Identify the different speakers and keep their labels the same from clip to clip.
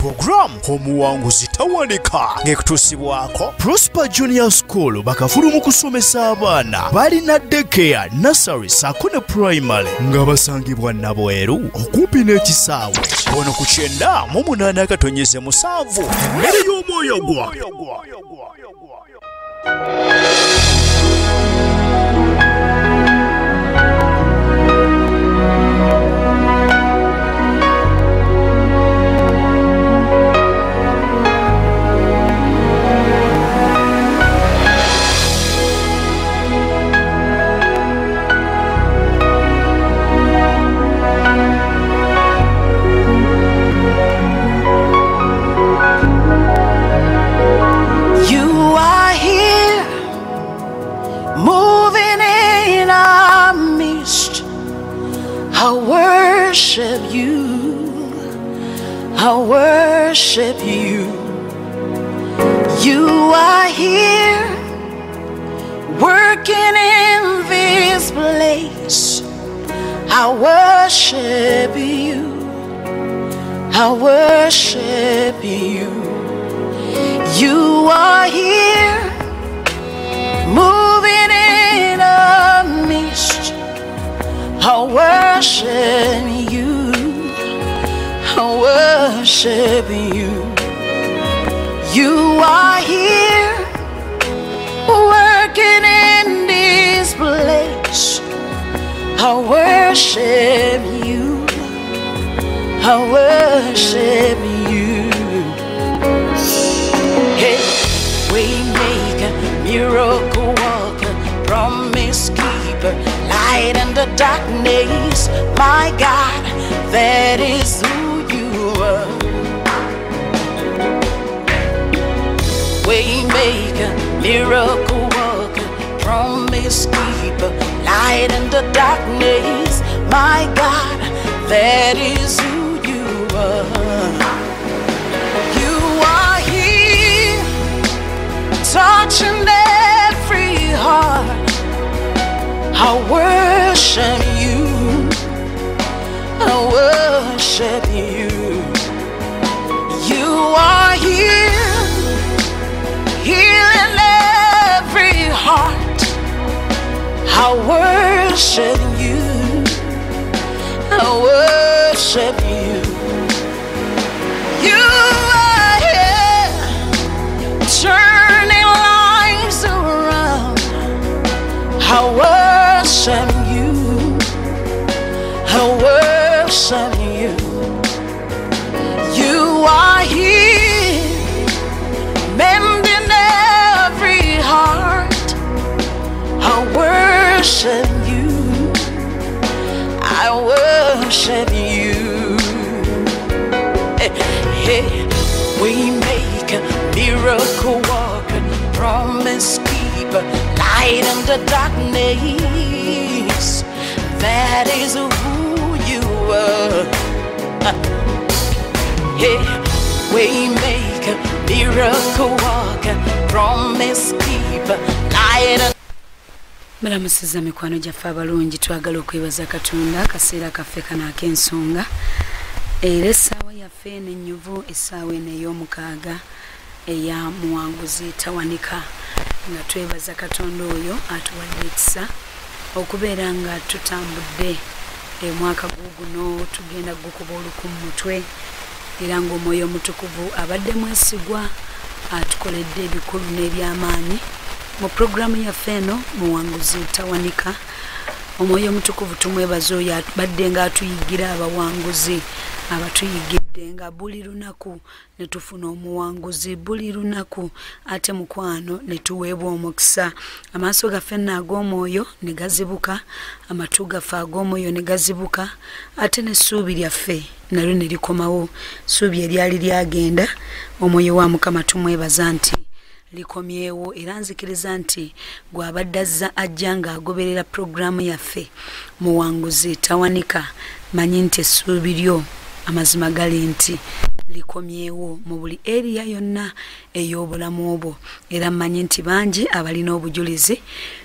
Speaker 1: Program Omuwanguzi Tawanika ng'ekutuusibwako
Speaker 2: Prosper Junior School bakafulu mu kusomesa abaana balina daycare, nursery ssaako ne primary nga basangibwa Nabweru okumpi n'ekisaawe
Speaker 1: ono ku 98.7
Speaker 2: emmere y'omwoyo gwa.
Speaker 3: I worship you, I worship you. You are here, working in this place. I worship you, I worship you. You are here, moving in our midst. I worship you, I worship you. You are here, working in this place. I worship you, I worship you. Hey, waymaker, miracle worker, promise keeper, light in the darkness, my God, that is who you are. Waymaker, miracle worker, promise keeper, light in the darkness, my God, that is who you are. You are here, touching every heart. I worship you, I worship you. You are here, healing every heart. I worship you, I worship you. You are here, turning lives around. I worship you, I worship you. You are here, mending every heart. I worship you, I worship you. Hey, hey. We make a miracle worker, promise keeper, light in the darkness. That is who you are. Yeah, waymaker, miracle worker, promise keeper, light in.
Speaker 4: Mulamusiza mikwano gyaffe abalungi, twagala okwebaza Katonda akaseera kaffe kano ak'ensonga. Era essaawa yaffe eno ennyuvu, essaawa eno ey'omukaaga eya Muwanguzi Tawanika, nga twebaza Katonda oyo atuwadde ekisa okubeera nga tutambudde omwaka guno, tugenda gukuba oluku mu mutwe, era ng'omwoyo omutukuvu abadde mwesigwa atukoledde ebikulu n'ebyamaanyi. Mu puroguramu yaffe eno Muwanguzi Tawanika, omwoyo omutukuvu tumwebaza oyo abadde nga atuyigira abawanguzi, abatuyigidde nga buli lunaku ne tufuna omuwanguzi, buli lunaku ate mukwano ne tuweebwa omukisa. Amaaso gaffe nno ag'omwoyo ne gazibuka, amatu gaffe ag'omwoyo ne gazibuka, ate n'essuubi lyaffe nalyo ne likomawo. Ssuubi eryali lyagenda, omwoyo wa Mukama tumwebaza nti likomyewo. Era nzikiriza nti gw'abadde azza ajja ng'agoberera puroguramu yaffe Muwanguzi Tawanika, manyi nti essuubi lyo Amazima gali nti likomyewo mu buli area yonna ey'obulamu obwo, era mmanyi nti bangi abalina obujulizi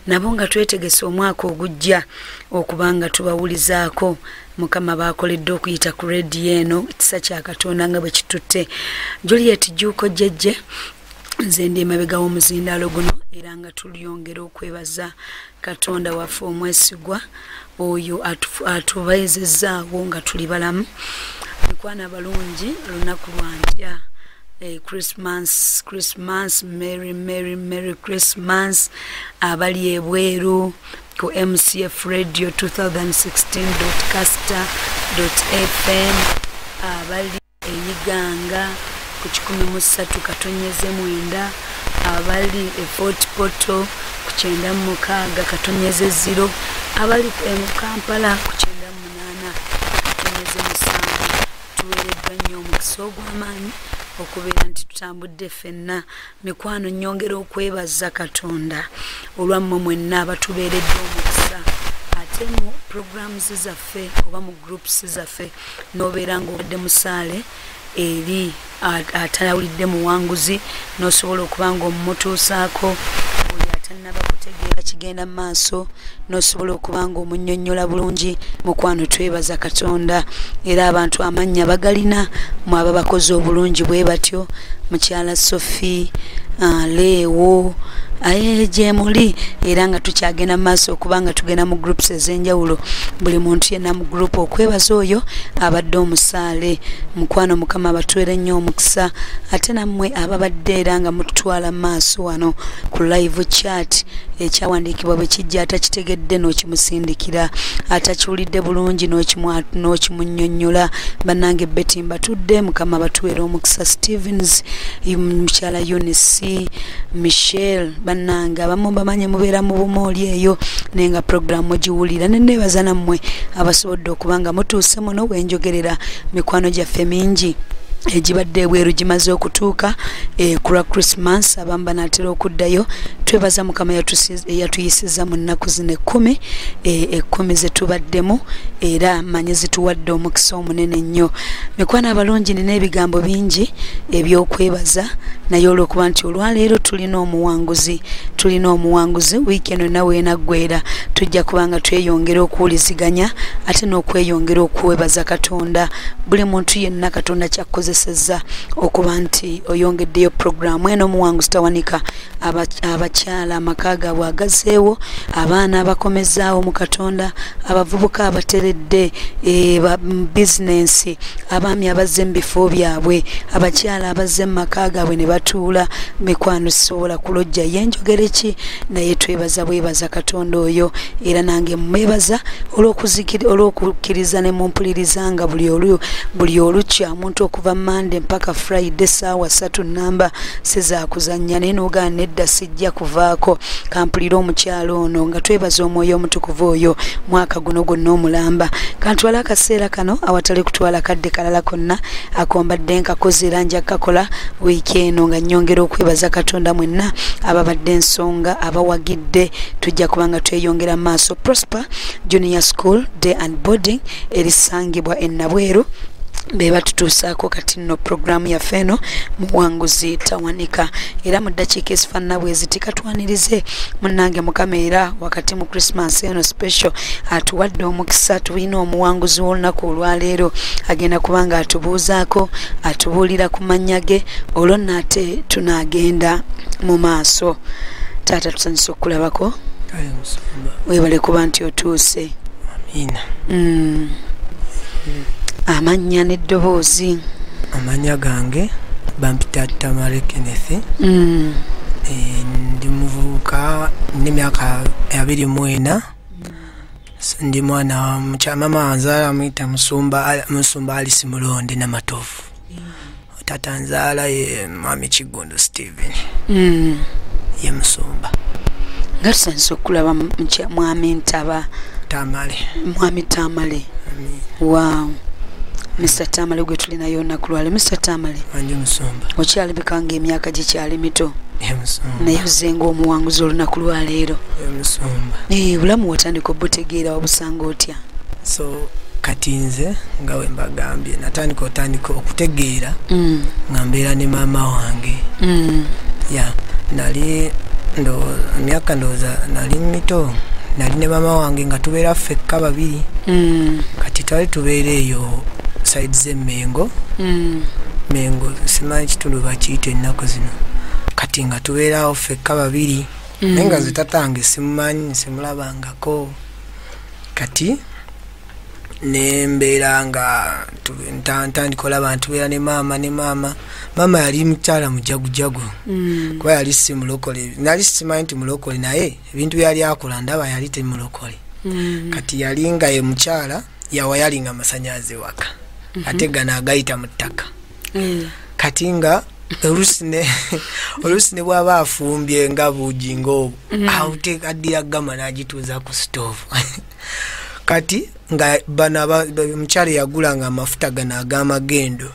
Speaker 4: nabo nga twetegese omwaka ogujja okubanga tubawulizaako. Mukama bakoledde okuyita ku rediyo eno, ekisa kya Katonda nga bwe kitutte. Juliet Jjuuko Jjejje, nze ndi emabega w'omuzindaalo guno, era nga tulyongera okwebaza Katonda waffe omwesigwa oyo atubeezezzaawo nga tuli balamu. Mikwano abalungi, olunaku lwankya, Christmas, Christmas, Merry Merry Merry Christmas. Abali ebweru ku MCF Radio 2016.caster.fm, abali eyiganga ku 103.9, abali e Fort Portal ku 96.0, abali mu Kampala ku 98.7. Tuweereddwa nnyo omukisa ogw'amaanyi okubeera nti tutambudde ffenna. Mikwano, nnyongera okwebaza Katonda olwammwe mwenna abatubeeredde omukisa, ate mu programs zaffe oba mu groups zaffe n'obeera ng'obadde musaale eri atawulidde muwanguzi n'osobola okuba ng'omutuusaako, oyo atannaba kutegeera kigenda mu maaso n'osobola okuba ng'omunnyonnyola bulungi. Mukwano, twebaza Katonda, era abantu amannya bagalina mu aba bakoze obulungi bwe batyo. Mukyala Sophie, Leewo, aye gyemuli, era nga tukyagenda mu maaso okuba nga tugenda mu groups ez'enjawulo, buli muntu yenna mu group okwebaza oyo abadde omusaale. Mukwano, Mukama abatuweere nnyo omukisa, ate nammwe ababadde era nga mututwala mu maaso wano ku live chat, ekyawandiikibwa bwe kijja atakitegedde n'okimusindikira, atakiwulidde bulungi n'okimunnyonnyola. Bannange Betty mbatudde, Mukama abatuweere omukisa. Stevens, mukyala Eunice, Michelle, bannange abamu bamanye mubeera mu bumooli eyo naye nga puroguramu mugiwulira. Neneebaza nammwe abasobodde okuba nga mutuuse muno wenjogerera. Mikwano gyaffe mingi egibadde ebweru gimaze okutuuka ku lwa Christmas, abamu banaatera okuddayo. Twebaza Mukama eyatuyisizza mu nnaku zino 10, 10 ze tubaddemu, era mmanyi zituwadde omukisa omunene nnyo. Mikwano abalungi, nina ebigambo bingi ebyokwebaza, naye olw'okuba nti olwaleero tulina omuwanguzi, tulina omuwanguzi wiiki eno nawe enaggwera tujja kuba nga tweyongera okuwuliziganya ate n'okweyongera okwebaza Katonda. Buli muntu yenna Katonda kyakkozesezza okuba nti oyongeddeyo puroguramu eno Omuwanguzi Tawanika, abakyala amaka gaabwe agazeewo, abaana abakomezaawo mu Katonda, abavubuka abateredde bizinensi, abaami abazze mu bifo byabwe, abakyala abazze mu maka gaabwe ne batuula. Mikwano, sisobola kulojja yenjogere ki, naye twebaza bwebaza Katonda oyo, era nange mwebaza olw'okukkiriza ne mumpuliriza nga buli olukya, omuntu okuva Monday mpaka Friday saawa 3 namba sizaakuzannya, naye n'ogaana nedda sijja kuvaako, kampulire omukyalo ono. Nga twebaza omwoyo omutukuvu oyo mwaka guno gwonna omulamba. Kantwala akaseera kano awatali kutwala kadde kalala konna akombadde nkakoze, era nja kukakola wiiki eno nga nnyongera okwebaza Katonda mwenna ababadde ensonga abawagidde. Tujja kuba nga tweyongera mu maaso. Prosper Junior School Day and Boarding erisangibwa e Nabweru be batutuusaako kati nno puroguramu yaffe eno Muwanguzi Tawanika, era mu ddakiika ezifaanana bwe ziti katwanirize munnange Mukama, era wakati mu Christmas eno special atuwadde omukisa, tulina omuwanguzi w'olunaku olwaleero agenda kuba nga atubuuzaako, atubuulira ku mannya ge, olwo nno ate tunaagenda mu maaso. Taata, tusanyusa okukulabako, weebale kuba nti otuuse.
Speaker 5: Amiina.
Speaker 4: Amannya n'eddoboozi.
Speaker 5: Amannya gange bampita Tamale Kenneth. Ndi muvubuka, ndi myaka 24. Ndi mwana mama wanzaala amuyita Musumba Alice Mulonde Namatovu. Tata nzaala ye Mwami Kiggundu Steven. Ye musumba.
Speaker 4: Nga tusanyusa okulaba Mwami Ntaba.
Speaker 5: Tamale.
Speaker 4: Mwami Tamale. Wow. Mr. Tamale gwe tulinayo olunaku lwaleero. Mr. Tamale,
Speaker 5: Wangi musumba.
Speaker 4: okyalabika ng'emyaka gikyali mito,
Speaker 5: Ye musumba.
Speaker 4: naye ozze ng'omuwanguzi olunaku lwaleero.
Speaker 5: Ye musumba.
Speaker 4: Bulamu watandika obutegeera, wabusanga otya?
Speaker 5: So Kati nze nga we mbagambye natandika otandika okutegeera nga mbeera ne maama wange. Ya nali myaka ndowooza nali mito, nali ne maama wange nga tubeera ffekka babiri. Kati twali tubeera eyo side z'Emmengo. Mengo simanyi kitundu bakiyita ennaku zino. Kati nga tubeerawo ffekka babiri, naye nga nze tatange simumanyi, simulabangako. Kati nembeera nga ntandika olaba ntubeera ne maama ne maama. Maama yali mukyala mujagujagu, kuba yali si mulokole. Nali simanyi nti mulokole, naye ebintu byali akola ndaba yali temulokole. Kati yali nga ye mukyala yawayalinga amasannyalaze waka, ate gano agayita mu ttaka. Kati nga oluusi ne bw'aba afumbye nga buugi ng'obwo, awuteeka addira gama n'agituuza ku sitoovu. Kati nga bano omukyala yagulanga amafuta gano ag'amagendo,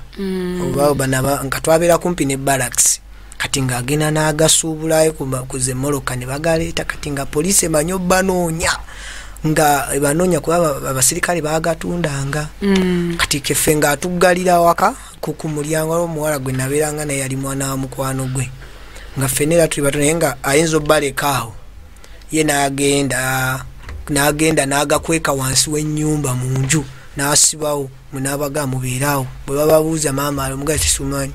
Speaker 5: oba bano nga twabeera kumpi ne barracks. Kati ng'agenda n'agasuubulayo ku z'emmoloka ne bagaleeta. Kati nga poliisi emanyi obbanoonya, nga ebanoonya kuba abasirikale baagatundanga. Kati keffe ng'atuggalira waka ku mulyango. Waliwo omuwala gwe nabeeranga naye yali mwana wa mukwano gwe, nga ffenna era tuli bato, naye nga ayinza obbaleka awo. Ye n'agenda n'agakweka wansi w'ennyumba mu nju, n'asibawo munaabaga mubeeraawo. Bwe bababuuza maama ali omugazi tisimanyi.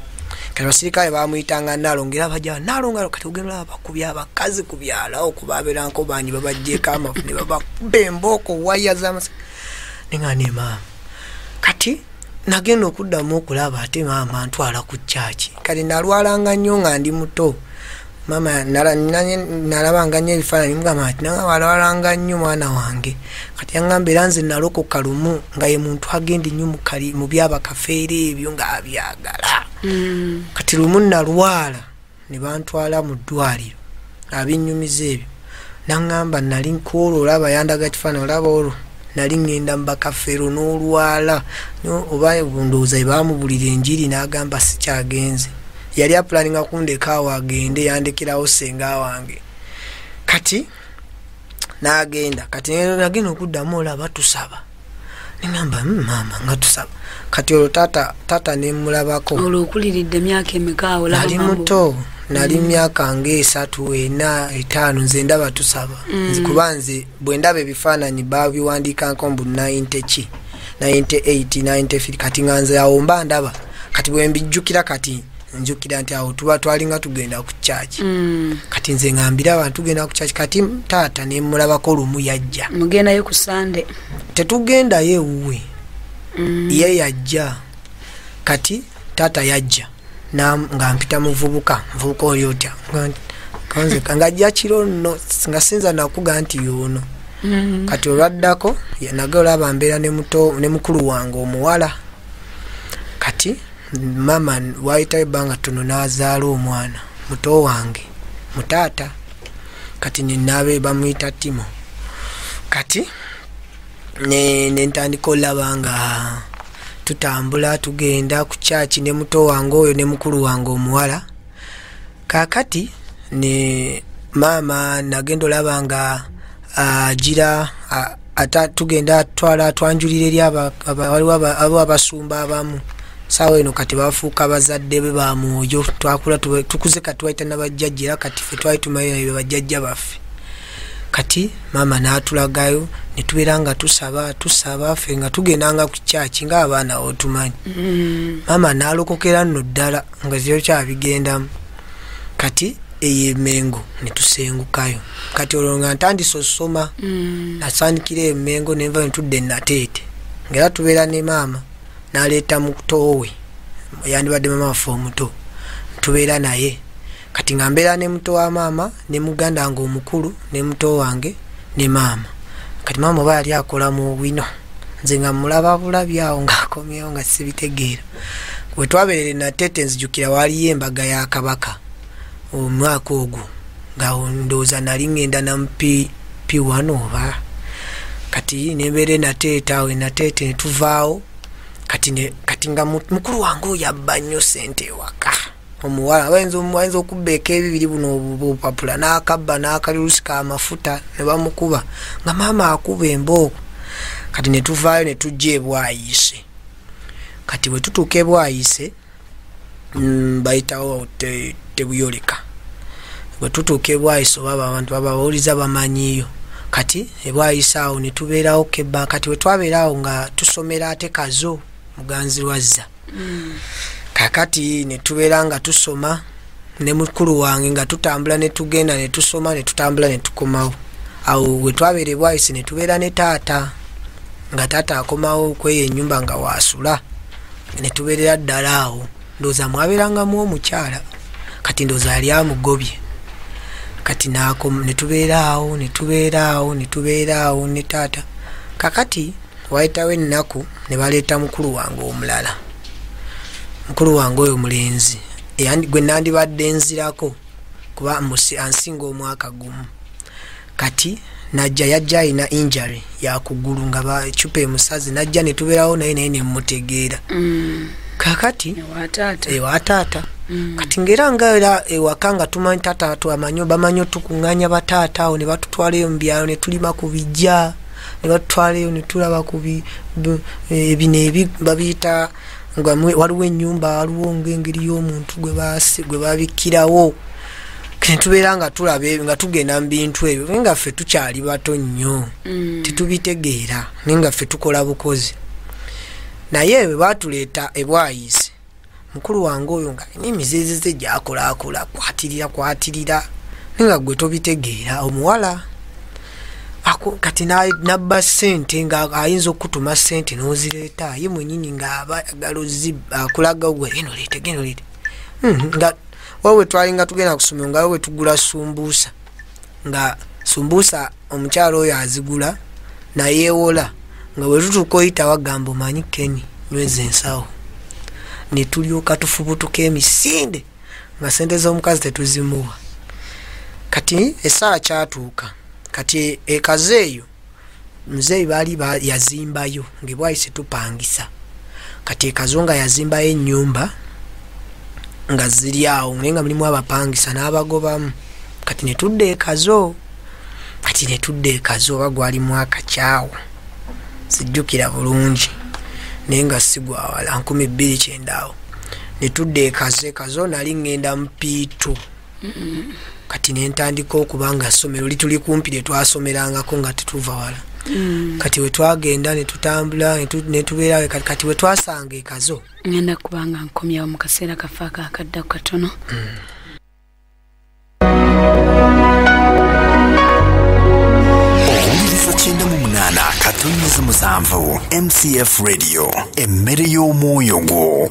Speaker 5: Kati abasirikale bamuyitanga Nalongo, era bajja Nalongo. Kati ogenda olaba bakubye abakazi ku byalo kuba abeeranko bangi, babaggyeko amafu ne babakuba embooko waya z'amasa. Nenga ne maama. Kati nagenda okuddamu okulaba ate maama ntwala ku kyaki. Kati nalwalanga nnyo nga ndi muto. Maama nalabanga nnyo ebifaananyi, mugamba nti nange walwalanga nnyo mwana wange. Kati yangamba era nze nalokoka lumu, nga ye muntu agenda ennyo mu byabakafeere ebyo ng'abyagala. Kati lumu nalwala ne bantwala mu ddwaliro abinnyumiza ebyo. Nangamba nali nkoolo, olaba yandaga kifaananyi, olaba olwo nali ŋŋenda mu bakafeero n'olwala, oba ndowooza bwe baamubulira enjiri n'agamba sikyagenze. Yali apulaninga kundeka awo agende, yandekerawo ssenga wange. Kati n'agenda. Kati nagenda okuddamu olaba tusaba. Nengamba maama nga tusaba. Kati olwo taata ne mmulabako.
Speaker 4: Olwo okuliridde emyaka emeka awo?
Speaker 5: Nali muto, nali myaka nga 3, 4, 5, nze ndaba tusaba. Kuba nze bwe ndaba ebifaananyi babiwandiikako mbu 90 ki, 98, 93. Kati nga nze awo mba ndaba. Kati bwe mbijjukira kati njukira nti awo tuba twalinga tugenda ku kyaki. Kati nze ngambira abantu tugenda ku kyaki. Kati taata ne mmulabako lumu yajja.
Speaker 4: Mugendayo ku Sande?
Speaker 5: Tetugendayo ewuwe. Ye yajja. Kati taata yajja nga mpita muvubuka, muvubuka oli otya? Ng'ajja kiro nno, nga sinza nakuga nti y'ono. Kati olwaddako nage olaba mbeera ne mukulu wange omuwala. Kati maama waayitawo ebbanga ttono n'azaala omwana muto wange mutaata. Kati nenaabe bamuyita Timo. Kati ne ntandika olaba nga tutambula tugenda ku kyaki ne muto wange oyo ne mukulu wange omuwala. Kaakati ne maama nagenda olaba nga agira tugenda twala twanjulira eri waliwo abasumba abamu. Saawa eno kati bafuuka bazadde be ba mwoyo. Twakula tukuze kati twayita nabajjajja, era kati ffe twali tumanyi be bajjajja baffe. Kati maama n'atulagayo ne tubeera nga tusaba ffe nga tugendanga ku kyaki ng'abaana otumanyi. Maama n'alokokera nno ddala nga kyo kyabigendamu. Kati eyo Emmengo ne tusengukayo. Kati olwo nga ntandise ossoma, nasandikira Emmengo ne nva ne tudda e Nateete. Ng'era tubeera ne maama n'aleeta muto we, yandibadde maama waffe omuto, tubeera naye. Kati nga mbeera ne muto wa maama ne muganda wange omukulu ne muto wange ne maama. Kati maama oba yali akola mu bwino, nze nga mulaba bulabi awo ng'akomyewo nga sibitegeera. Bwe twabeerera e Nateete nzijukira waaliyo embaga ya Kabaka omwaka ogwo, nga ndowooza nali ŋŋenda na mu P1 oba. Kati ne mbeera e Nateete awo, e Nateete ne tuvaawo. Kati nga mukulu wange oyo abba nnyo ssente ewaka. Omuwala ayinza okubbeeka ebibiri buno obupapula n'akabba n'akalusi k'amafuta ne bamukuba, nga maama akuba embooko. Kati ne tuvaayo ne tujja ebwayise. Kati bwe tutuuka ebwayise, bayitawo tebuyoleka. Bwe tutuuka ebwayise oba abantu babawuliza bamanyiyo. Kati ebwayise awo ne tubeerawo kebba. Kati bwe twabeerawo nga tusomera ate Kazo Muganzirwazza. Kakati ne tubeera nga tusoma ne mukulu wange, nga tutambula ne tugenda ne tusoma ne tutambula ne tukomawo. Awo bwe twabeera ebwayise ne tubeera ne taata, nga taata akomawo kweyo ennyumba nga waasula, ne tubeerera ddala awo. Ndowooza mwabeerangamu omukyala, kati ndowooza yali amugobye. Kati ne tubeera awo ne tubeera awo ne tubeera awo ne taata. Kakati wayitawo ennaku ne baleeta mukulu wange omulala. Mukulu wange oyo mulenzi gwe nandibadde nzirako kuba ansinga omwaka gumu. Kati najja, yajja alina injury yakugulu nga ecupa emusazi, najja ne tubeerawo naye naye ne mmutegeera. Kakati ewa taata. Kati ngera nga era ewaka nga tumanyi taata tuamanyo bamanyo tukuŋŋaanya bataata awo ne batutwalayo mu byalo ne tulima ku bijja, ne batutwalayo ne tulaba ku bino ebi babiyita nga waliwo ennyumba, waliwo ng'engeri y'omuntu gwe babikkirawo. Ne tubeera nga tulaba nga tugenda mu bintu ebyo, naye nga ffe tukyali bato nnyo, tetubitegeera, naye nga ffe tukola bukozi. Naye bwe baatuleeta ebwayise, mukulu wange oyo nga alina emizeezeze gy'akolaakola, kwatirira kwatirira, naye nga gwe tobitegeera. Omuwala kati nabba ssente, nga ayinza okutuma ssente n'ozireeta ye mwennyini, ng'aba ayagala akulaga gwe genda oleete, genda oleete. Nga wabwe twalinga tugenda ku ssomero, nga we tugula sumbuusa, nga sumbuusa omukyala oyo azigula nayeewola, nga bwe tutuuka oyitawo agamba omanyi Kenny nyweza ensawo, ne tulyoka tufubutuka emisinde nga ssente z'omukazi tetuzimuwa. Kati essaawa kyatuuka, kati ekaze eyo muzeeyi baali yazimbayo ng'ebwayise tupangisa. Kati ekazo nga yazimbayo ennyumba nga ziri awo, naye nga mulimu abapangisa n'abagobamu. Kati ne tudda ekazo, kati ne tudda ekazo oba gwali mwaka kyawo sijjukira bulungi, naye nga sigwa wala 2009 awo. Ne tudda ekazo, ekazo nali ŋŋenda mu P2. Kati ne ntandika okuba nga ssomero lituli kumpi lye twasomerangako nga tetuva wala. Kati we twagenda ne tutambula ne tubeera. Kati we twasanga ekazo,
Speaker 4: ngenda kubanga nkomyawo mu kaseera kafe akakadda katono.
Speaker 6: Owuliriza 98.7 MCF Radio, emmere y'omwoyo gwo.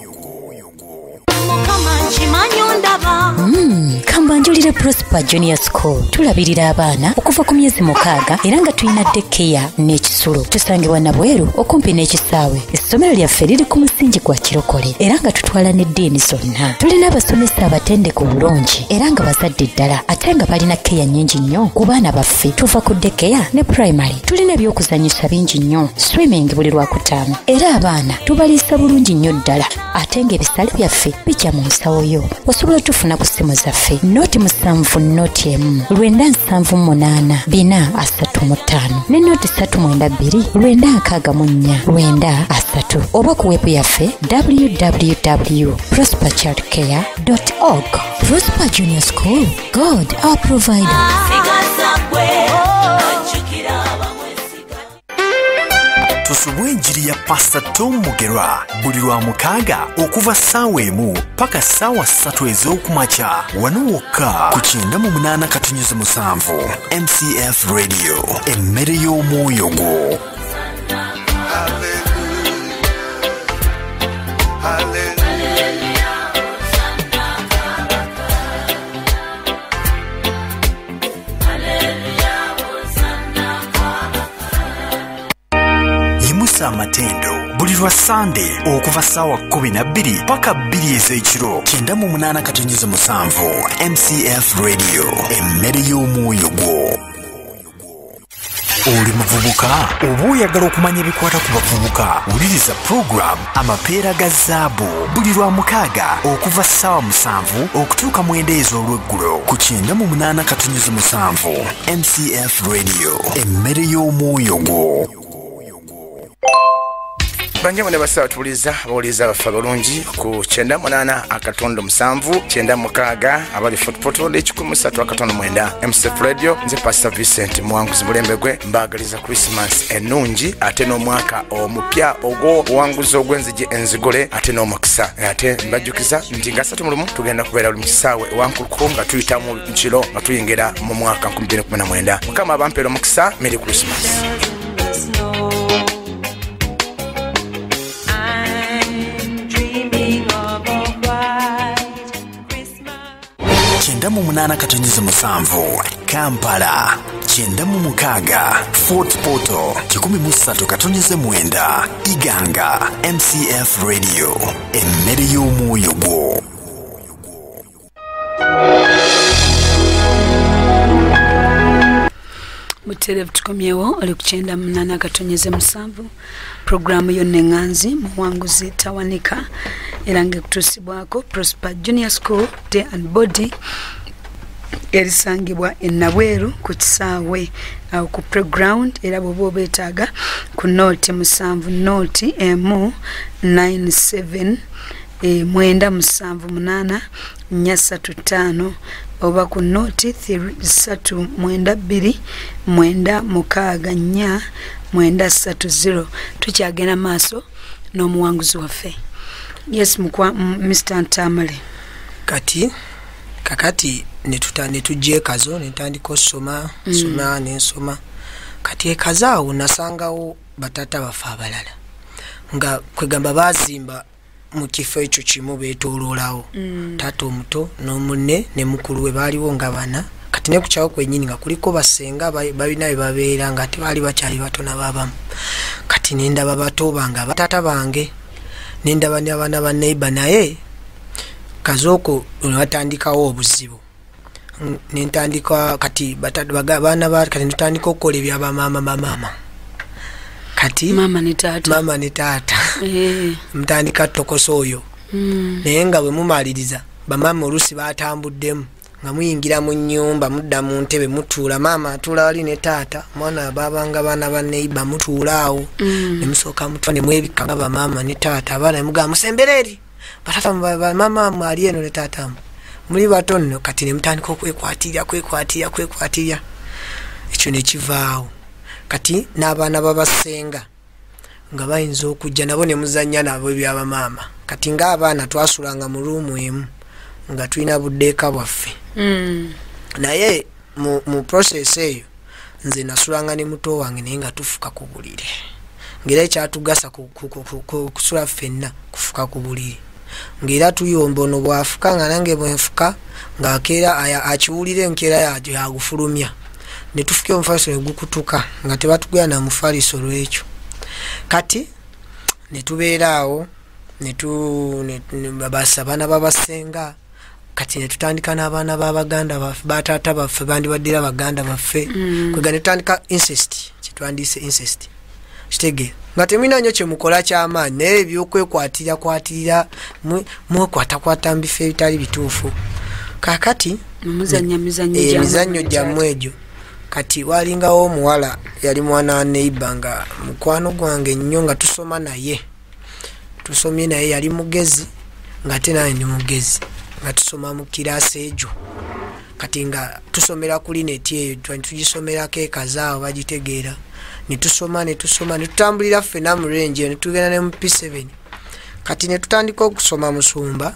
Speaker 7: Kambanjulire Prosper Junior School. Tulabirira abaana okuva ku myezi 6 era nga tulina daycare n'ekisulo. Tusangibwa Nabweru okumpi n'ekisaawe. Essomero lyaffe liri ku musingi gwa kirokole era nga tutwala n'eddiini zonna. Tulina abasomesa abatendeke obulungi era nga bazadde ddala, ate nga balina keya nnyingi nnyo ku baana baffe. Tuva ku daycare ne primary. Tulina ebyokuzannyisa bingi nnyo, swimming buli Lwakutaano, era abaana tubaliisa bulungi nnyo ddala, ate ng'ebisale byaffe bijja mu nsawo yo. Osobola tufuna ku ssimu zaffe 0 7 0 1 978 435 ne 0 392 964 93 oba ku web yaffe www.prosperchildcare.org. Prosper Junior School, God our provider.
Speaker 6: Tusubwe enjiri ya Pastor Tom Mugerwa buli lwa mukaaga okuva ssaawa 1 paka ssaawa 3 ez'okumakya, wano wokka ku 98.7 MCF Radio, emmere y'omwoyo gwo. Yimusa amatendo buli lwa Sande okuva ssaawa 12 paka 2 ez'ekiro, 98.7 MCF Radio, emmere y'omwoyo gwo. Oli muvubuka oba oyagala okumanya ebikwata ku bavubuka, wuliriza pulogulaamu Amapeera ga Zaabu buli lwa mukaaga okuva ssaawa 7 paka ssaawa 3 ez'olweggulo, 98.7 MCF Radio, emmere y'omwoyo gwo. Oli muvubuka oba oyagala okumanya ebikwata ku bavubuka, wuliriza pulogulaamu Amapeera ga Zaabu buli lwa mukaaga okuva ssaawa 7 okutuuka 9 ez'olweggulo ku 98.7 MCF Radio, emmere y'omwoyo gwo.
Speaker 8: Banjamwe ne basawa tuliza abawuliza baffe abalungi ku 98.7 96 abali Fort Portal 103.9 MCF Radio. Nze Pastor Vincent Muwanguzi Mulembegwe mbaagaliza Christmas ennungi ate n'omwaka omupya ogwo owanguzi ogw'enzigi enzigule ate n'omukisa. Ate mbajjukiza nti nga 31 tugenda kubeera buli mu kisaawe ewankulukuku nga tuyita mu kiro nga tuyingira mu mwaka 2019. Mukama abampeera omukisa. Merry Christmas.
Speaker 6: Kyenda 8.7 Kampala, 96 Fort Portal, 103.9 Iganga. MCF Radio, emmere y'omwoyo gwo.
Speaker 4: Butereevu tukomyewo oli ku 98.7 programu yonna eŋŋanzi Muwanguzi Tawanika era ng'ekutuusibwako Prosper Junior School Day and Body erisangibwa e Nabweru ku kisaawe awo ku playground, era bw'oba obeetaaga ku nooti 7 nooti 1 97 978 435 oba ku nooti 3 92 964 930. Tukyagenda maaso n'omuwanguzi waffe. Yes, mukwa Mr. Ntamale.
Speaker 5: Kati kakati netujja ekazo netandika osoma soma nensoma. Kati ekazo awo nasangawo batata baffe abalala nga kwegamba bazimba mu kifo ekyo kimu beetooloolawo. Taata omuto n'omunne ne mukulu we baaliwo nga bana. Kati ne ku kyawo kwennyini nga kuliko basenga balina bye babeera nga ate baali bakyali bato n'ababamu. Kati nendaba bato bange abataata bange nendaba n'abaana ba neighbor, naye kazooko batandikawo obuzibu. Nentandika kati baana ba kati ntandika okukola ebyabamaama bamaama. Kati
Speaker 4: mama ne taata,
Speaker 5: mama ne taata. Mutandika tokosa oyo. Naye nga bwe mumaliriza bamaama oluusi batambuddemu nga muyingira mu nnyumba mudda mu ntebe mutuula, maama atuula wali ne taata, mwana babanga baana ba neighbor mutuula awo. Ne musooka mutwa ne mwebikka nga bamaama ne taata, abaana ne mugamba musembere eri batata mama mwali eno ne taata muli bato nno. Kati ne mutandika okwekwatirira kwekwatirira kwekwatirira, ekyo ne kivaawo. Kati n'abaana babasenga nga bayinza okujja nabo ne muzannya nabo ebyabamaama. Kati ng'abaana twasulanga mu ruumu emu nga tulina buddeeka bwaffe. Naye mu process eyo nze nasulanga ne muto wange naye nga tufuka ku buliri, ng'era ekyatugasa kusula ffenna kufuka ku buliri, ng'era tuyomba ono bw'afuka nga nange bwenfuka ng'akeera akiwulira enkeera yagufulumya ne tufuka omufaliso ne gukutuka nga tebatugaya na mufaliso lwekyo. Kati ne tubeera awo abaana babasenga. Kati ne tutandika n'abaana b'abaganda baffe bataata baffe bandibaddira baganda baffe. Kwega ne tutandika incest, kyetwandiise incest kitege nga temulina nnyo kye mukola ky'amaanyi, naye ebyokwekwatirira kwatirira mwekwatakwata mu bifo ebitali bituufu. Kaakati emizannyo gyammwe egyo. Kati walingawo omuwala yali mwana wa neighbor nga mukwano gwange nnyo nga tusoma naye, tusomye naye, yali mugezi nga ate nange ndi mugezi, nga tusoma mu kiraasi egyo. Kati nga tusomera ku lineti eyo tugisomerako ekazaawo bagitegeera, ne tusoma ne tusoma ne tutambulira ffenna mu range ne tugenda ne mu P7. Kati ne tutandika okusoma musumba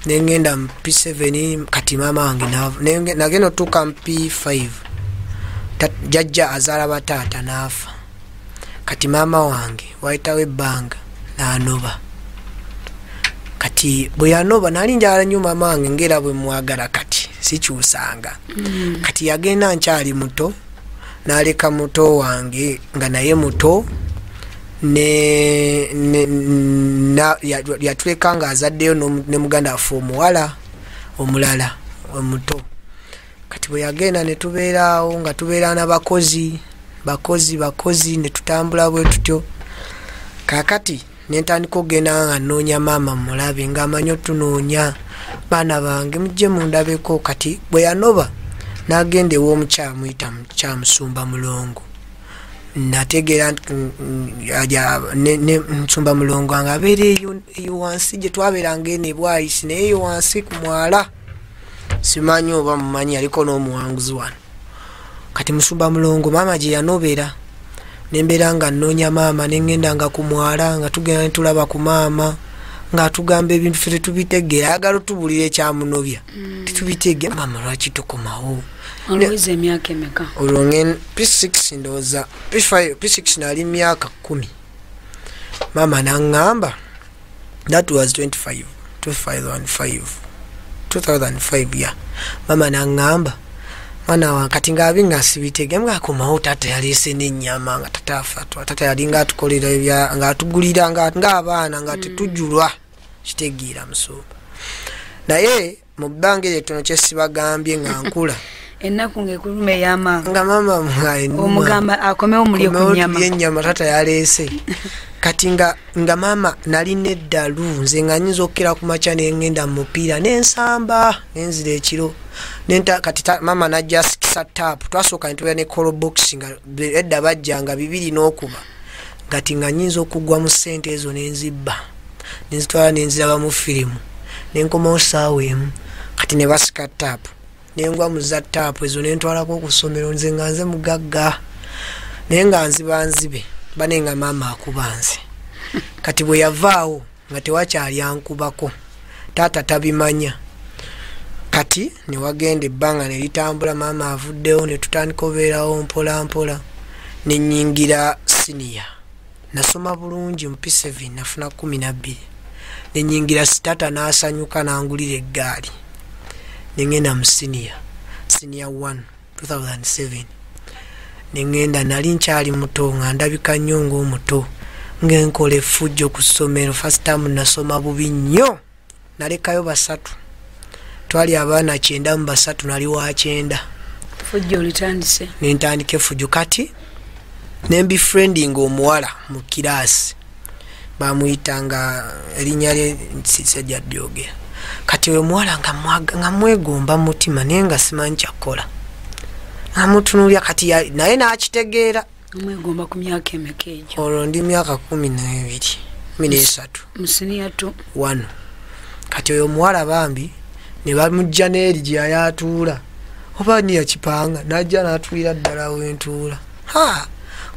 Speaker 5: ne ngenda mu P7. Kati maama wange nagenda otuuka mu P5, jjajja azaala bataata n'afa. Kati maama wange wayitawo ebbanga n'anoba. Kati bwe yanoba nali njagala nnyo maama wange ng'era bwe mwagala kati sikyusanga. Kati yagenda nkyali muto n'aleka muto wange nga naye muto yatuleka nga azaddeyo ne muganda waffe omuwala omulala omuto. Kati bwe yagenda ne tubeera awo nga tubeera n'abakozi bakozi bakozi ne tutambula bwe tutyo. Kaakati ne ntandika okugenda nga nnoonya maama mulabe ng'amanyi otunoonya, baana bange mujje mundabeko. Kati bwe yanoba n'agenda ew'omukyala muyita mukyamusumba Mulongo, Nategeera ne nsumba Mulongo nga abeera eyo wansi gye twabeeranga eno ebwayisi, naye eyo wansi ku mwala, simanyi oba mumanyi, aliko n'omuwanguzi wano. Kati musumba Mulongo maama gye yanobera, nembeera nga nnoonya maama, neŋŋendanga ku mwala, nga tugenda netulaba ku maama ng'atugamba ebintu ffe tetubitegeera, ayagala otubulira ekyamunobya, tetubitegeera. Maama, lwaki tokomawo?
Speaker 4: Olowooza emyaka emeka?
Speaker 5: Olwo ngen P6 ndowooza, P5, P6, nali myaka 10. Maama naŋŋamba, that was 25 2005 2005 ya mama naŋŋamba, mwana wange, kati ngaabi nga sibitege, ngaakomawo, taata yaleese n'ennyama, nga tata afa, tata yalinga atukolera ng'atugulira ng'abaana nga tetujulwa, kitegeera musumba. Naye mu bbanga eryo ettono kyesibagambye nga nkula,
Speaker 4: ennaku ng'ekuluma ey'amaanyi,
Speaker 5: nga maama nga ennuma.
Speaker 4: Omugamba akomewo mulye ku
Speaker 5: Komewo
Speaker 4: nnyama.
Speaker 5: Tulye ennyama tata yaleese. Kati nga maama nalina eddalu, nze nga nyinza okukera ku makya nengenda mu mupiira nensamba nenzira ekiro. Kati maama najja asikisa taapu. Twasooka netubeera ne call box, nga edda bajjanga bibiri n'okuba. Kati nga nyinza okugwa mu ssente ezo nenzibba nenzitwala nenzirabamu firimu, nenkomawo saawa 1. Kati ne basika taapu, nengwa mu za taapu ezo nentwalako ku ssomero. Nze nga nze mugagga, naye nga nziba nzibe bane, nga maama akuba nze. Kati bwe yavaawo nga tewakyali ankubako, taata tabimanya. Kati newagenda ebbanga ne litambula, maama avuddewo, ne tutandika obeerawo mpola mpola, nenyingira siniya. Nasoma bulungi mu P7, nafuna 12. Nenyingira, taata n'asanyuka n'angulira eggaali, nengenda mu siniya 1 2007. Nengenda, nali nkyali muto, nga ndabika nnyo ng'omuto, ngenkola effujjo ku ssomero. First time nasoma bubi nnyo, nalekayo basatu. Twali abaana 93, nali wa 90.
Speaker 4: Fujjo olitandise.
Speaker 5: Nentandika effujjo. Kati nembefriending omuwala mu kiraasi, bamuyitanga erinnya lye sijja lyogera. Kati oyo omuwala nga mwegomba mu mutima, naye nga simanyi kyakukola, nga mutunuulya. Kati naye n'akitegeera.
Speaker 4: Omwegomba ku myaka emeka egyo?
Speaker 5: Olwo ndi myaka 12, 13.
Speaker 4: Mu siniya 2?
Speaker 5: Wano. Kati oyo omuwala bambi ne bamujja n'eri gye yali atuula, oba ni yakipanga, najja n'atuulira ddala wentuula. Ha,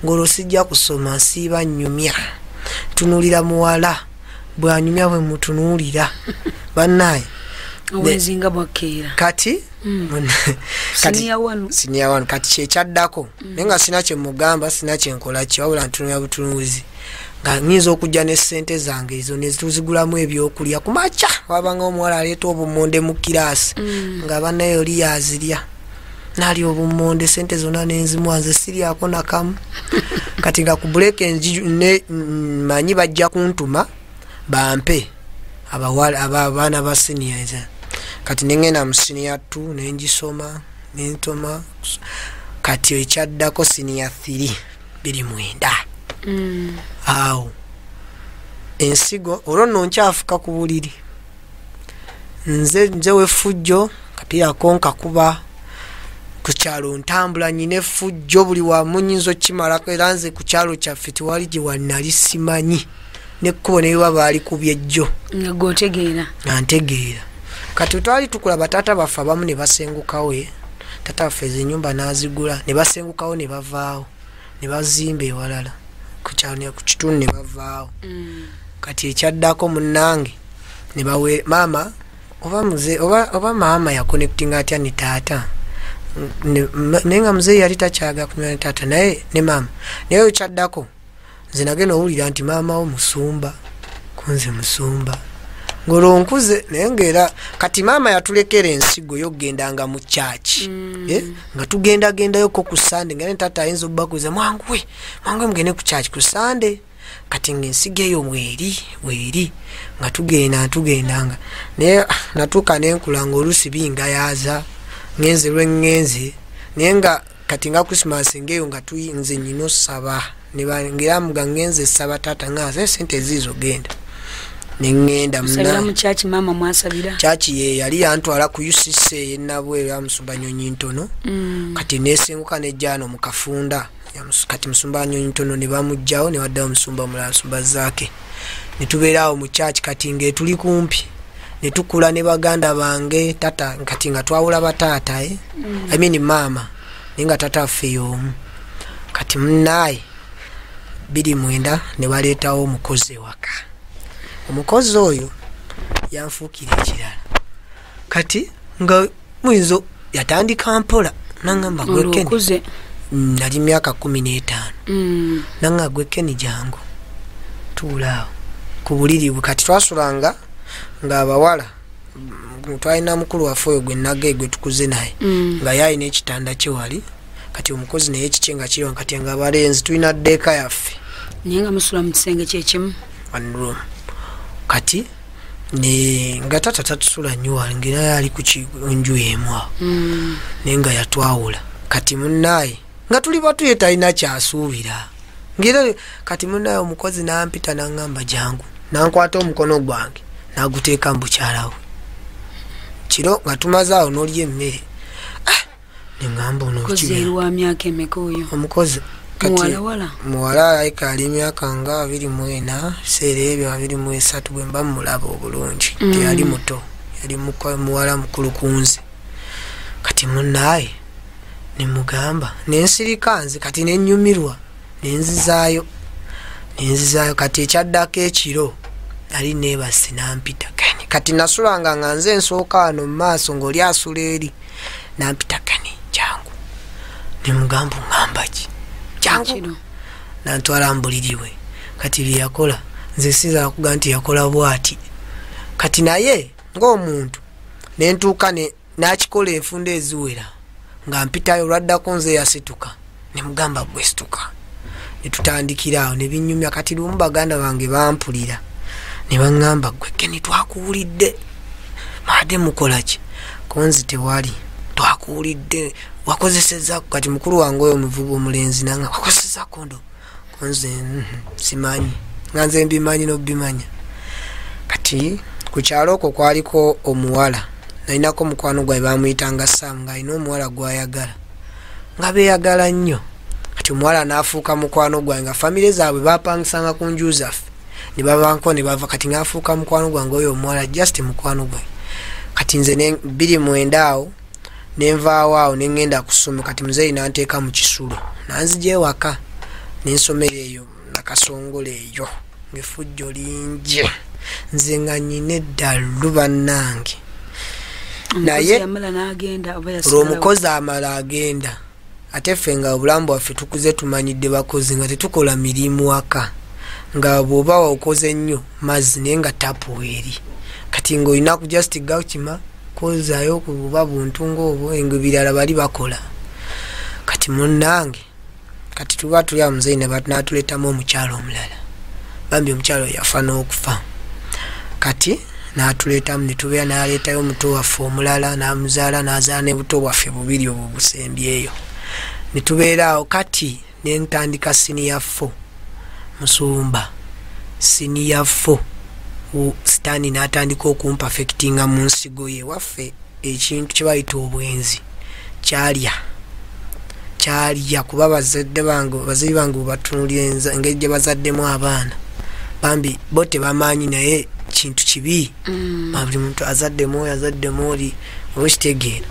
Speaker 5: ng'olwo sijja kusoma, nsiiba nnyumya, ntunuulira muwala bw'anyumya, bwe mutunuulira bannaaye.
Speaker 4: Obwenzi nga bwakkeera.
Speaker 5: Kati kati
Speaker 4: Siniya 1.
Speaker 5: Siniya 1. Kati kyekyaddako, naye nga sina kyemugamba, sina kyenkola ki, wabula ntunulira butunuulizi. Nga nyinza okujja ne ssente zange ezo netuzigulamu ebyokulya ku makya. Wabanga omuwala aleeta obumonde mu kiraasi, nga bannaye oli yazirya, nalya obumonde, sente zonna nenzimuwa, nze siryako nakamu. Kati nga ku break manyi bajja kuntuma bampe abawala abaana ba siniya eza. Kati nengenda mu siniya 2, nengisoma, nentoma. Kati ekyaddako siniya 3 29. Awo ensigo olwo nno nkyafuka ku buliri, nze wefujjo kapiira konka kuba ku kyalo ntambula nyina effujjo buli wamu, nyinza okkimalako. Era nze ku kyalo kyaffe tewali gye wanali simanyi, nekkubo nebiba baali kubye ejjo.
Speaker 4: Nga gweotegeera.
Speaker 5: Nga ntegeera. Kati twali tukula, bataata baffe abamu ne basengukawo, taata waffe ezo ennyumba n'azigula ne basengukawo, ne bavaawo ne bazimba ewalala ku kyalo, ku kitundu ne bavaawo. Kati ekyaddako munnange ne bawe maama oba muze oba maama yaconnectinga atya ne taata. Naye nga muzeeyi yali takyaga kunywa ne taata, naye ne maama. Naye ekyaddako nze nagenda owulira nti maama wo musumba, kunze musumba ng'olwo nkuze. Naye ngaera kati maama yatulekera ensigo y'okugendanga mu kyaki, nga tugendagendayoko ku Sande, nga ne taata ayinza obbakuza, mwanguwe mwanguwe mugende ku kyaki ku Sande. Kati ngaensigo eyo bweri bweri nga tugenda tugendanga. Naye natuuka nenkula nga oluusi bingayaaza, ngenze lweŋŋenze. Naye nga kati nga Christmas ngaeyo nga nze nyina osaba, ngera muga ngenze saba taata, nga nze sente eziizo genda neŋŋenda.
Speaker 4: Osabira mu kyaki maama mwasabira?
Speaker 5: Kyaki ye yali yantwala ku UCC eyenabweru, yamusumba Nyonyi Ntono. Kati nesenguka nejjaano mu Kafunda. Kati musumba Nyonyi Ntono ne bamugjawo ne waddawo musumba omulala, musumba Zaake. Ne tubeera awo mu church kati ng'etuli kumpi, ne tukula ne baganda bange. Tata kati nga twawula bataata, I mean maama, naye nga tata affe y'omu. Kati munaaye 2009 ne baleetawo omukozi ewaka. Omukozi oyo yanfuukira ekirala. Kati nga muyinza yatandika mpola nangamba gwe Ken,
Speaker 4: Olwokuze.
Speaker 5: Nali myaka 15. Nanga gwe Ken jangu tuula awo ku buliri bwe. Kati twasulanga ng'abawala, twalina mukulu waffe oyo gwe nagge gwe tukuze naye, nga ye alina ekitanda kye wali. Kati omukozi naye kikye nga kiriwo. Kati nga abalenzi tulina ddeeka yaffe.
Speaker 4: Naye nga musula mu kisenge kyekimu?
Speaker 5: One room. Kati ne nga tata tatusula nnyo wali, ng'era yali ku nju emu awo, naye nga yatwawula. Kati munnaaye nga tuli batu, ye talina kyasuubira ngera. Kati munnaaye omukozi n'ampita n'aŋŋamba jangu, nankwata omukono gwange n'aguteeka mu bukyala we kiro nga tumaze awo n'olya emmere. Ah, neŋŋamba ono
Speaker 4: Omukozi
Speaker 5: kibya.
Speaker 4: eri wa myaka emeka oyo?
Speaker 5: Omukozi kati
Speaker 4: Muwalawala?
Speaker 5: Muwala, alayika ali emyaka nga 24 biseera ebyo, 23 bwe mba mulaba obulungi. Teyali muto, yali muwala mukulu ku nze. Kati munnaaye nemugamba nensirika nze, kati nenyumirwa, nenzizaayo. Kati ekyaddako ekiro nali neebase nampita Kani. Kati nasulanga nga nze nsooka wano mu maaso ng'oli asula eri. Nampita, "Kani, jangu." Nemugamba, "Ŋŋamba ki?" "Jangu."
Speaker 4: Ekiro.
Speaker 5: Nantwala mu buliri bwe. Kati byeyakola nze sinza kuga nti yakola bwati. Kati naye ng'omuntu nentuuka n'akikola enfunda eziwera nga mpitayo. Olwaddako nze yasituka, nemugamba gwe situka, netutandikira awo nebinyumya. Kati lumu baganda bange bampulira ne baŋŋamba, "Gwe Keni, twakuwulidde maade mukola ki?" Konzi tewali, "Twakuwulidde wakozeseza." Kati mukulu wange oyo omuvubu omulenzi nanga, "Wakozeseza kondo?" Konze, simanyi," nga nze mbimanyi n'obimanya. Kati ku kyalo okwo kwaliko omuwala, nalinako mukwano gwawe bamuyitanga Saamu, ng'alina omuwala gwayagala, nga beeyagala nnyo. Kati omuwala n'afuuka mukwano gwange, nga famire zaabwe bapangisanga ku nju zaffe ne babanko ne bava. Kati ng'afuuka mukwano gwange oyo omuwala, just mukwano gwange. Kati nze 2009 awo nenvaawo awo neŋŋenda ku ssomero. Kati muzeeyi nanteeka mu kisulo, nanzija ewaka nensomero eyo Nakasongola eyo, ng'effujjo lingi, nze nga nyina eddalu bannange.
Speaker 4: Omukozi
Speaker 5: Naye
Speaker 4: yamala n'agenda oba
Speaker 5: olwo
Speaker 4: yasigalawo?
Speaker 5: Omukozi amala agenda, ate ffe nga obulamu bwaffe tukuze tumanyidde bakozi, nga tetukola mirimu waka, nga bw'oba okoze nnyo mazzi, naye nga tapu eri. Kati ng'olina ku just gakima kozaayo kuba buntu ng'obwo, nga ebirala bali bakola. Kati munnange, kati tuba tuli awo, muzeeyi n'atuleetamu omukyalo omulala. Bambi omukyalo oyo yafa n'okufa. Kati n'atuleetamu ne tubeera, n'aleetayo omuto waffe omulala n'amuzaala, n'azaala ne buto bwaffe bubiri obwo busembyeyo, ne tubeera awo. Kati ne ntandika senior four, musumba, senior four sitaani n'atandika okumpafectinga mu nsigo ye waffe. Ekintu kye bayita obwenzi kyalya kyalya, kuba bazadde bange, bazadde bange bwebatunulira engeri gye bazaddemu abaana, bambi bo tebamanyi, naye kintu kibi. Buli muntu azaddemu oyo, azaddemu oli, oba okitegeera.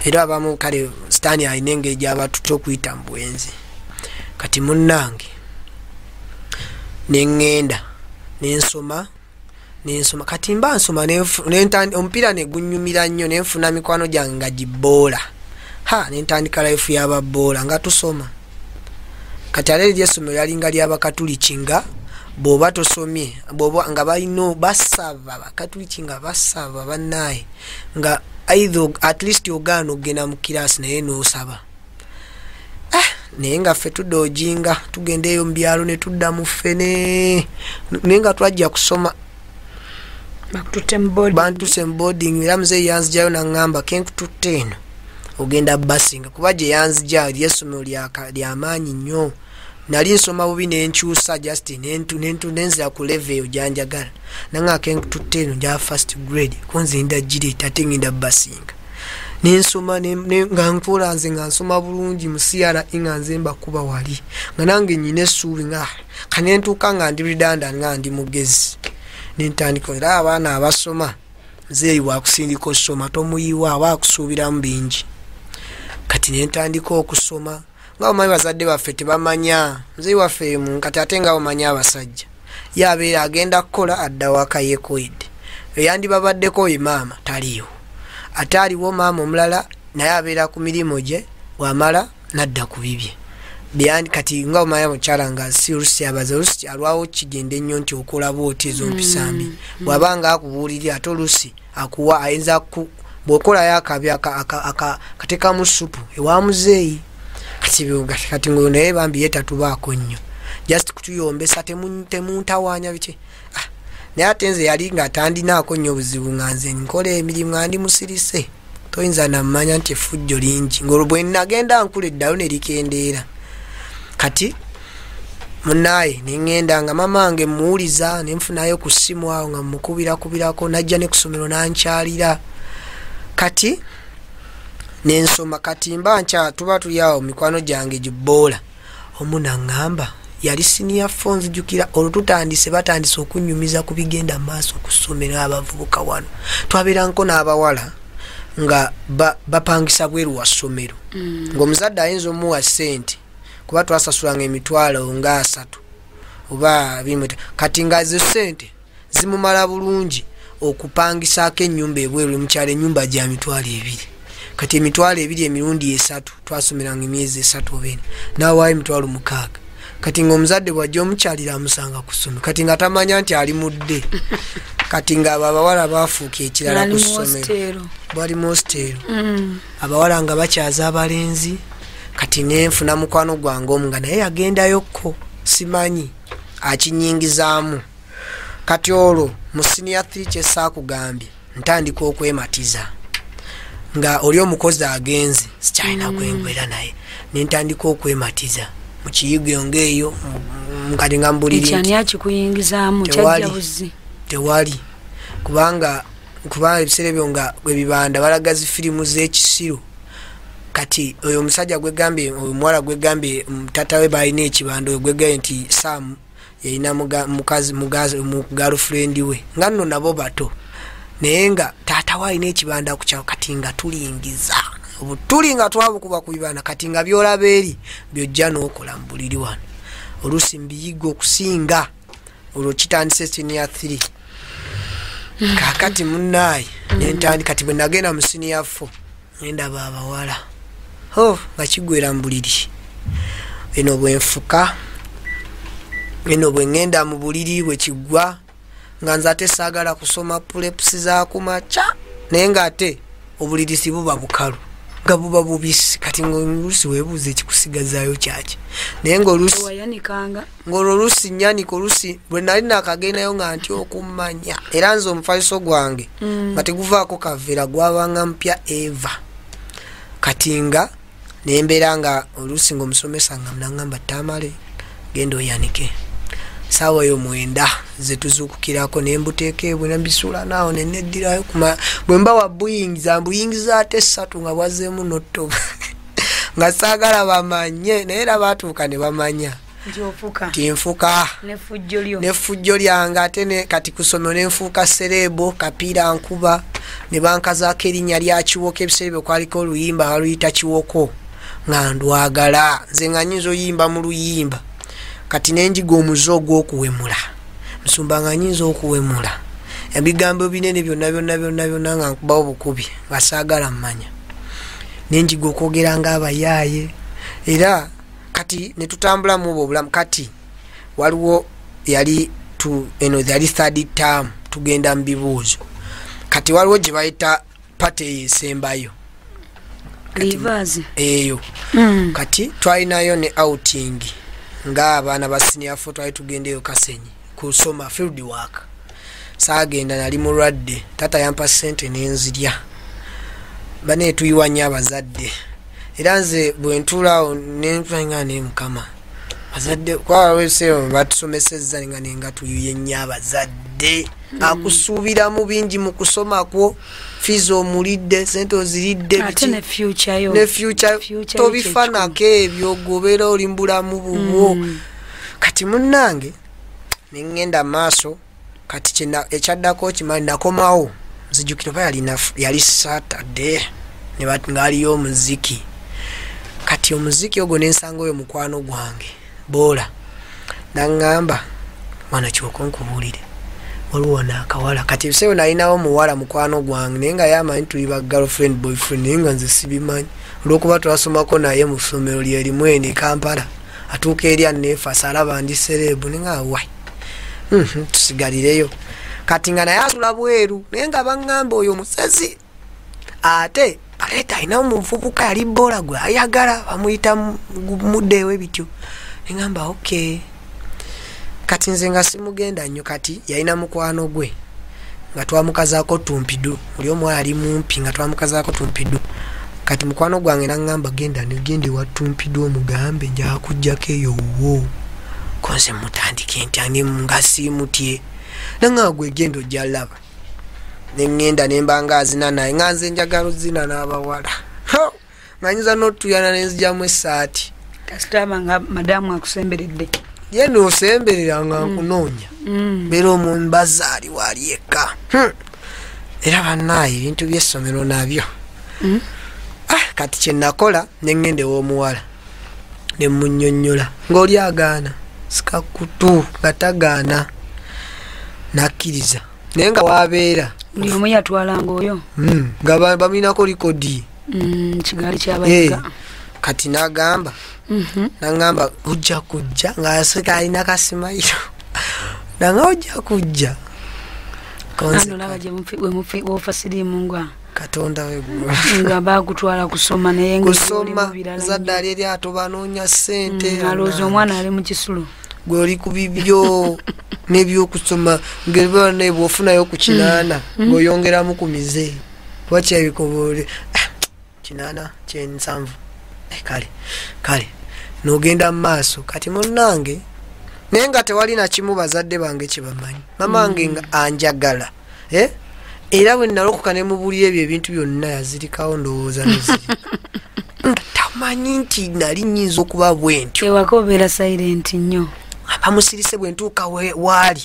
Speaker 5: Era abamu kale sitaani alina engeri gyabatuta okuyita mu bwenzi. Kati munnange neŋŋenda nensoma. Kati mba nsoma omupiira negunyumira nnyo, nenfuna mikwano gyange nga giboola ha, nentandika life y'ababoola nga tusoma. Kati ate eri essomero lyalinga lyabakatuliki, nga bw'oba tosomye, bw'oba nga balina basaba, bakatuliki nga basaba bannaaye, nga either at least ogaana okugenda mu kiraasi naye n'osaba. Ah, naye nga ffe tudojinga, tugenda eyo mu byalo ne tudda mu ffene, naye nga twajja kusoma.
Speaker 4: Bakututte mu boarding.
Speaker 5: Bantuse mu boarding, era muzeeyi yanzijayo naŋŋamba, "Kenkututte eno ogenda basinga," kuba gye yanzija lyessomero lyamaanyi nnyo. Nali nsoma bubi, nenkyusa just nenzira ku level eyo gyanjagala. Naŋŋamba, "Kenkututte eno nja first grade, kunze nda gireeta ate ngenda basinga." Nensoma nga nkola nze nga nsoma bulungi mu CRE nga nze mbakuba wali nga nange nyina essuubi nga kanentuuka nga ndi redundant nga ndi mugezi. Nentandika era abaana abasoma nzeeyi wakusindika osoma tomuyiwa aba akusuubiramu bingi. Kati nentandika okusoma nga omanyi bazadde baffe tebamanya nzeeyi waffe kati ate nga omanyi abasajja yabeera agenda kukola adda waka yekoyedde eyandibabaddeko ye maama taliiwo ate aliwo maama omulala naye abeera ku mirimu gye bwamala nadda ku bibye. Kati nga omanyi mukyala nga si olusi abaza olusi alwawo kigenda ennyo nti okola bw'oti ezo mpisa mbi bw'aba nga akubuulirira ate olusi akuwa ayinza bw'okolayo akabi akateekamu ssupu ewa muzeeyi. Kati ngoyo naye bambi ye tatubaako nnyo just kutuyombesa temuntawaanya biki. Naye ate nze yali nga tandinaako nnyo buzibu nga nze nkola emirimu nga ndi musirise toyinza nammanya nti effujjo lingi ng'olwo bwe nagenda nkula eddalu ne likendeera. Kati munaaye neŋŋenda nga mama wange mmuwuliza ne nfunayo ku ssimu awo nga mmukubirakubirako najja ne ku ssomero n'ankyalira. Kati nensoma kati mba nkya tuba tuli awo mikwano gyange gibboola omu naŋŋamba yali senior four nzijukira olwo tutandise batandise okunyumiza ku bigenda maaso ku ssomero abavubuka wano twabeeranko n'abawala nga bapangisa bweru wa ssomero ng'omuzadde ayinza omuwa ssente kuba twasasulanga emitwalo nga 3 oba 2 kati nga ezo ssente zimumala bulungi okupangisaako ennyumba ebweru mukyalo ennyumba gya mitwalo 2 kati emitwalo 2 emirundi 3 twasomeranga emyezi 3 oba 4 n'awaayo emitwalo 6 kati ng'omuzadde bw'ajja omukyalira amusanga ku ssomero kati nga tamanya nti ali mudde. Kati nga abo abawala baafuuka ekirala ku ssomero bali mu hostel abawala nga bakyaza abalenzi. Kati nenfuna mukwano gwange omu nga naye yagendayokko simanyi akinyingizaamu. Kati olwo mu senior 3 kyesaakugambye ntandika okwematiza nga oli omukozi agenze sikyalina kwengwera naye nentandika okwematiza mu kiyigo ng'eyo kati nga mbuliri
Speaker 4: nti akikuyingizaamu kyajja buzzi
Speaker 5: tewali kubanga ebiseera ebyo nga ebibanda balaga zifirimu z'ekisiru. Kati oyo omusajja gwegambye omuwala gwegambye taata we balina ekibanda oyo gwegambye nti Sam yalina mukazi mu girlfriend we nga nno nabo bato naye nga taata we alina ekibanda ku kyalo. Kati nga tulingiza obutuli nga twabukuba ku bibanda kati nga byolaba eri byojja n'okola mu buliri wano oluusi mbiyiga okusinga olwo kitandise senior 3. Kaakati munnaaye nentandika kati bwe nagenda mu senior 4 nendaba abawala nga kigwera mu buliri eno bwe nfuka eno bwe ŋŋenda mu buliri bwe kiggwa nga nze ate saagala kusoma pulepusi zaakumakya naye ng'ate obuliri si buba bukalu nga buba bubisi. Kati ng'oluusi weebuuza ekikusigazaayo kyaki naye ng'olwo oluusi nnyanika oluusi bwe nali naakagendayo nga ntya okummanya era nze omufaliso gwange nga teguvaako kaveera gwabanga mpya eva. Kati nga nembeera nga oluusi ng'omusomesa nga naŋŋamba Tamale genda oyanike saawa yo 9 ze tuzuukukirako ne mbuteeka ebwe ne mbisuula naawo ne neddirayo bwe mba wa buyingiza mbuyingiza ate 3 nga bwazzeemu n'ottoba nga saagala bamanye naye era baatuuka ne bamanya nti nfuka n'effujjo lyange ate kati ku ssomero ne nfuuka sereebo kapiira nkuba ne bankazaako erinnya lya Kiwoko. Ebiseera ebyo kwaliko oluyimba baluyita Kiwoko nga ndwagala nze nga nnyinza oyimba mu luyimba. Kati nenjiga omuze ogw'okuwemula musumba nga nnyinza okuwemula ebigambo binene byonna byonna byonna byonna nga nkubawo bukubi nga saagala mmanya nenjiga okwogera ng'abayaaye era kati ne tutambulamu obwo obulamu. Kati waliwo yali eno yali third term tugenda mu bibuuzo kati waliwo gye bayita pate eyo esembayo eyo kati twalinayo ne outing nga abaana ba senior 4 twali tugendeyo Kasenyi kusoma field work. Saagenda nali mulwadde taata yampa ssente nenzirya bane tuyiwa nnyo abazadde era nze bwe ntuulaawo nenfanga ne mukama Bazadde kwawese batusomesezza nga nenga tuyuye nnyo abazadde. Akusuubiramu bingi mu kusoma kwo, fees omulidde, sente oziridde,
Speaker 4: ate ne future yo,
Speaker 5: ne future tobifanako ebyo, gobeera oli mbulamu bubwo. Kati munnange ne ŋŋenda maaso. Kati ekyaddako kimanyi nakomawo, nzijukira oba yali Saturday ng'aliyo omuziki. Kati omuziki ogwo nensanga oyo mukwano gwange Boola, naŋŋamba mwana kyoko nkubuulire, waliwo naakawala. Kati ebiseera nalinawo muwala mukwano gwange, naye nga yamanyi tuli ba girlfriend boyfriend, naye nga nze sibimanyi olw'okuba twasomako naye mu ssomero lyerimu eno e Kampala. Atuuka eri aneefasa alaba ndi serebu, naye nga wai tusigalireyo. Kati nga naye asula bweru, naye nga baŋŋamba oyo musezi, ate aleeta alina omuvubuka yali Boola gwe ayagala, bamuyita muddeewo bityo. Neŋŋamba okay. Kati nze nga simugenda nnyo. Kati yalina mukwano gwe nga twamukazaako Tumpidu, oli omuwala ali mumpi nga twamukazaako Tumpidu. Kati mukwano gwange naŋŋamba genda negende wa Tumpidu omugambe njakujjako eyo wuwo. Konze mutandike ntya nga siimutye, naŋŋamba gwe genda ojja laba. Neŋŋenda nemba nga azina naye, nga nze njagala ozina n'abawala, nga nyinza n'otuyana nenzigyamu essaati.
Speaker 4: Kasitaba nga madamu akusemberedde,
Speaker 5: ye noosemberera nga nkunoonya, mbeera omumbazaali waali yekka. Era bannaaye ebintu by'essomero nabyo. Kati kye nakola ne ŋŋenda ew'omuwala ne munnyonnyola, ng'oli agaana sikakutu, nga tagaana, nakkiriza. Naye nga wabeera
Speaker 4: buli omu yatwalanga oyo
Speaker 5: nga bamulinako likodi
Speaker 4: kigaali kyabayiga.
Speaker 5: Kati nagamba nangamba ojja kujja, ng'aseka alina kasimayiro, nanga ojja kujja.
Speaker 4: Olaba gye wofa siriimu ngwa
Speaker 5: Katonda weggulu
Speaker 4: nga bakutwala kusoma, naye
Speaker 5: kusoma zadde ali eri atobanoonya ssente,
Speaker 4: alowooza omwana ali mu kisulo,
Speaker 5: gwe oli ku bibyo n'ebyokusoma ng'ebana bw'ofunayo ku 8 ng'oyongeramu ku mize kuba kirabika oba 8 kyensanvu. Kale kale n'ogenda mu maaso. Kati munnange naye nga tewali na kimu bazadde bange kye bamanyi. Mama wange nga anjagala, era bwe nalokoka ne mubuulira ebyo ebintu byonna yazirikawo, ndowooza nezirika. Tamanyi nti nali nnyinza okuba bwe ntyo.
Speaker 4: Ewaka obeera silent nnyo.
Speaker 5: Bamusirise bwe ntuuka waali,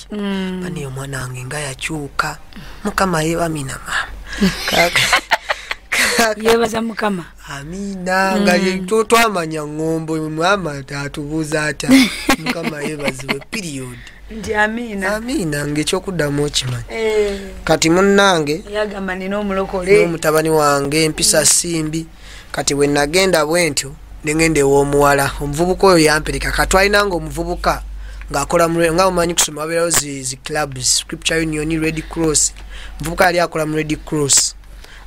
Speaker 5: bane omwana wange nga yakyuka. Mukama yeebamina maama.
Speaker 4: Yeebaza Mukama.
Speaker 5: Amiina. Nga twamanya ŋŋombo, maama atubuuza atya Mukama yeebazibwe period.
Speaker 4: Nti amiina.
Speaker 5: Amiina ng'ekyokuddamu okimanyi. Kati munnange
Speaker 4: yagamba nina omulokole
Speaker 5: n'omutabani wange empisa simbi. Kati bwe nagenda bwe ntyo ne ŋŋenda ew'omuwala, omuvubuka oyo yampereka. Kati twalinanga omuvubuka ng'akola nga omanyi kusoma wabeerawo zi clubs, Scripture Union, Red Cross. Omuvubuka yali akola mu Red Cross,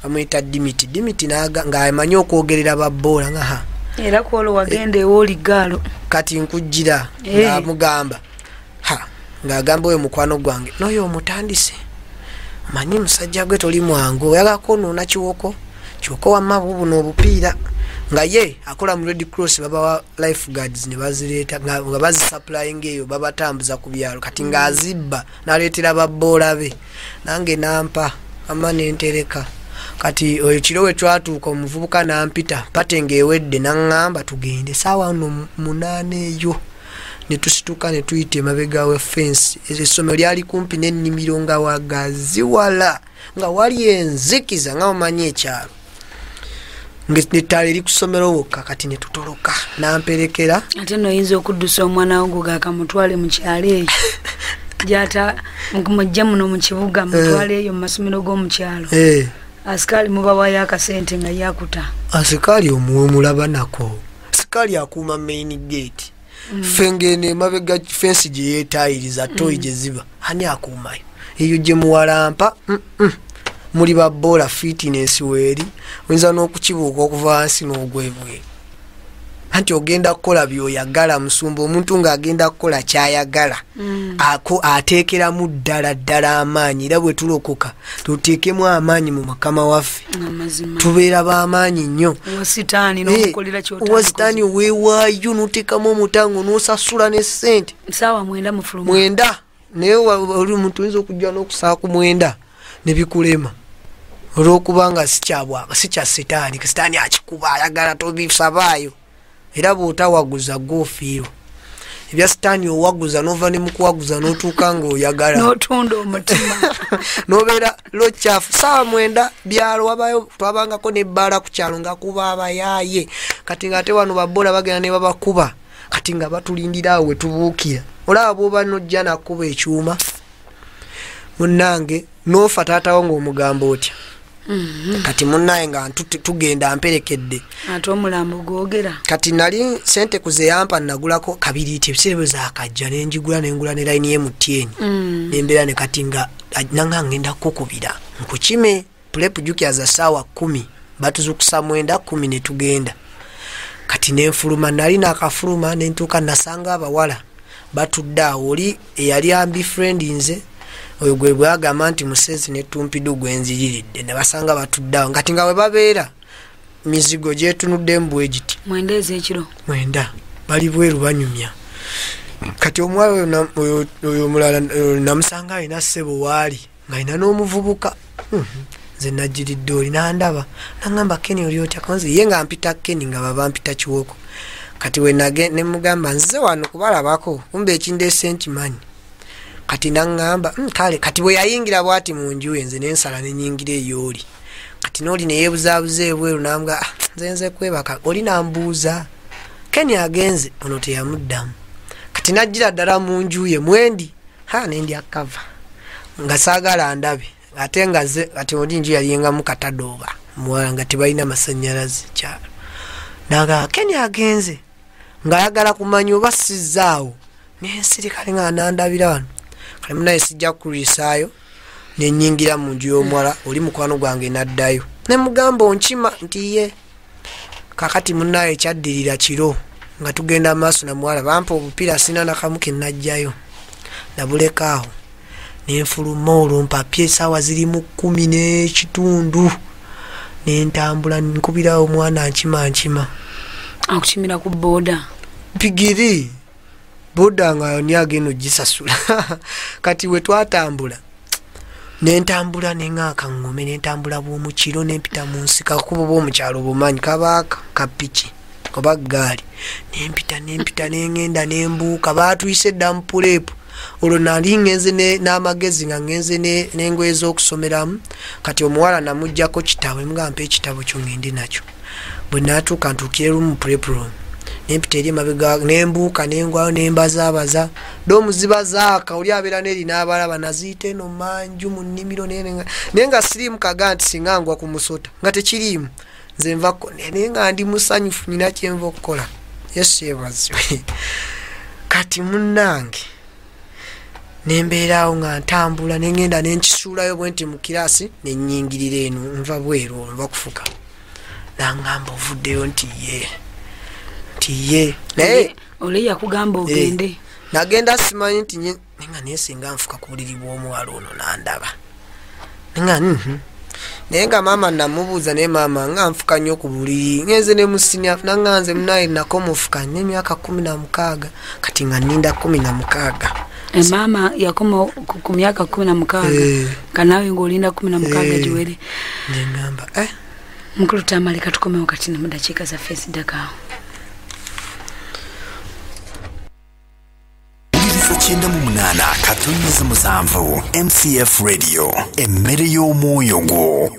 Speaker 5: bamuyita Dimiti. Dimiti ng'amanyi okwogerera babboola nga ha.
Speaker 4: Era kwolwo wagenda ew'oligaalo.
Speaker 5: Kati nkujjira ng'amugamba ha, ng'agamba oyo mukwano gwange n'oyo omutandise, omanyi musajja gwe toli mwangu, oyagala kwonoona kiwoko kiwoko wamma bubuno obupiira. Nga ye akola mu Red Cross, babawa life guards ne bazireeta nga bazisupplyinga eyo, babatambuza ku byalo. Kati ng'azibba n'aleetera babboola be, nange nampa ama nentereka. Kati oyo kiro we twatuuka omuvubuka n'ampita pate ng'ewedde, n'aŋŋamba tugende saawa nno 8 eyo. Ne tusituka ne tuyita emabega wa fence. Essomero lyali kumpi n'ennimiro nga wagaziwala, nga wali enzikiza nga omanyi ekyalo, ng'ettaala eri ku ssomero wokka. Kati ne tutoloka n'amperekera.
Speaker 4: Ate noyinza okuddusa omwana wo gaakamutwale mu kyalo ekyo gyata mujje muno mu kibuga, mutwale eyo mu masomero g'omu kyalo. Asikaali mubawayo akasente nga yakuta.
Speaker 5: Asikaali omulaba nako, asikaali akuuma main gate. Ffe ng'eno emabega fensi gye yeetaayiriza toyi gye ziba, ani akuumayo eyo gye muwalampa? Muli babboola, fitness weeri, oyinza n'okukibuuka okuva wansi n'ogwebweru. Anti ogenda kukola by'oyagala musumba, omuntu ng'agenda kukola ky'ayagala ako ateekeramu ddala ddala amaanyi. Era bwe tulokoka tuteekemu amaanyi mu Mukama waffe, tubeera b'amaanyi nnyo. Owa sitaani weewaayo n'oteekamu omutango n'osasula ne ssente.
Speaker 4: Saawa 9 mufuluma.
Speaker 5: 9, naye oli omuntu oyinza okujja n'okusaa ku 9 ne bikulema olw'okubanga si kya sitaani. Sitaani akikuba, ayagala tobisabaayo, era bw'otawaguza gw'ofiirwa. Ebya sitaani owaguza n'ova ne mukuwaguza n'otuuka ng'oyagala
Speaker 4: n'otunda omutima
Speaker 5: n'obeera lokyafu. Saawa 9 byalo wabayo, twabangako n'ebbaala ku kyalo nga kuba abayaaye. Kati ng'ate wano babbola bagenda ne babakuba, kati nga batulindira awo we tubuukira. Olaba bw'oba n'ojja nakuba ekyuma munnange n'ofa, taatawo ng'omugamba otya? Kati munnaye nga tugenda mperekedde,
Speaker 4: ate omulambo gwogera.
Speaker 5: Kati nali sente kuzeyampa nagulako kabiriiti, ebiseera bwe zaakajja nenjigula, nengula ne layini ye MTN nembeera ne kati nga nanga ngenda kukubira nkukime prep. Jjukira za ssaawa 10, batuzukusa 9, 10 ne tugenda. Kati nenfuluma, nali nakafuluma nentuuka nasanga abawala batudde awo. Oli eyali ambifriend nze oyo gwe bwagamba nti musezi ne tumpidu gwenziriridde, nabasanga batudde awo. Kati nga we babeera mizigo gyetunuddemu bwe giti.
Speaker 4: 9 ez'ekiro?
Speaker 5: 9, bali bweru banyumya. Kati omuwala oyo omulala namusanga alina ssebo waali ng'alina n'omuvubuka. Nze nagiridde oli nandaba nangamba, "Keni, oli otya?" Kanze ye nga mpita Keni, nga baba mpita Kiwoko. Kati we nemugamba nzize wano kubalabako, kumbe ekindeese nkimanyi. Kati naŋŋamba, kale." Kati bwe yayingira bwati mu nju ye, nze nensala nenyingira eyooli. Kati n'oli neyebuzaabuza ebweru nambwa, "Ah, nze nze kwebaka." Oli nambuuza, "Keni agenze?" Ono teyamuddamu. Kati najjira ddala mu nju ye mwendi ha nendya kava nga saagala ndabe ate nga ze. Kati oli nju yalingamu katadooba muwala nga tebalina masanyalaze kyalo. Naga, "Keni agenze?" Ng'ayagala kumanya oba sizzaawo. Nensirikale nga nandabira wano. Kale munaye sijja kukulisaayo, nenyingira mu nju y'omuwala oli mukwano gwange, naddayo nemugamba, "Onkima?" Nti ye. Kakati munaye ekyaddirira kiro nga tugenda maaso namuwala, bampa obupiira, sina nakamu ke najjayo, nabulekaawo. Nenfuluma olwo mpapye, esaawa ziri mu 10:30, nentambula nkubirawo omwana nkima nkima.
Speaker 4: Akukimira ku booda?
Speaker 5: Pigiri, boda nga ni agenda ogisasula. Kati we twatambula, nentambula neŋŋaaka ŋŋome, nentambula bw'omukiro nempita mu nsi, kakubo bw'omukyalo bumanyi kabaaka kapiki oba gaali, nempita nempita neŋŋenda nembuuka. Baatuyise dda mu prep. Olwo nali ŋŋenze n'amagezi nga ŋŋenze n'engoye z'okusomeramu. Kati omuwala namugjako kitabo, emugamba, "Mpa ekitabo kyo ŋŋende nakyo." Bwe naatuuka ntuukire lumu mu prep room, nempita eri emabega nembuuka nengwayo nembazaabaza dorm ziba zaaka, oli abeera neri n'abalaba. Naziyita eno manju mu nnimiro, naye nga siriimu kaga nti singa ngwa ku musota nga tekiriimu. Nze nva naye nga ndi musanyufu, nina kyenva okukola. Yesu yeebazibwe. Kati munnange nembeeraawo nga ntambula nengenda nenkisuulayo bwe nti mu kiraasi, nenyingirira eno nva bweru olwo nva kufuka. Nangamba, "Ovuddeyo?" Nti ye, nti ye, naye
Speaker 4: Oli yakugamba ogende?
Speaker 5: Nagenda simanyi nti nga naye singa nfuka ku buliri bw'omuwala ono nandaba nga Naye nga maama namubuuza, naye maama nga nfuka nnyo ku buliri, ngenze ne musinya nanga nze munaye nakomufuka n'emyaka 16, kati nga nninda 16.
Speaker 4: Maama yakoma ku myaka 16? Nga naawe ng'olinda 16 giwere.
Speaker 5: Neŋŋamba, eh.
Speaker 4: Mukulu Tamale, katukomewo kati ne mu dakiika zaffe eziddakaawo.
Speaker 6: Wuliriza 98.7 MCF Radio, emmere y'omwoyo gwo.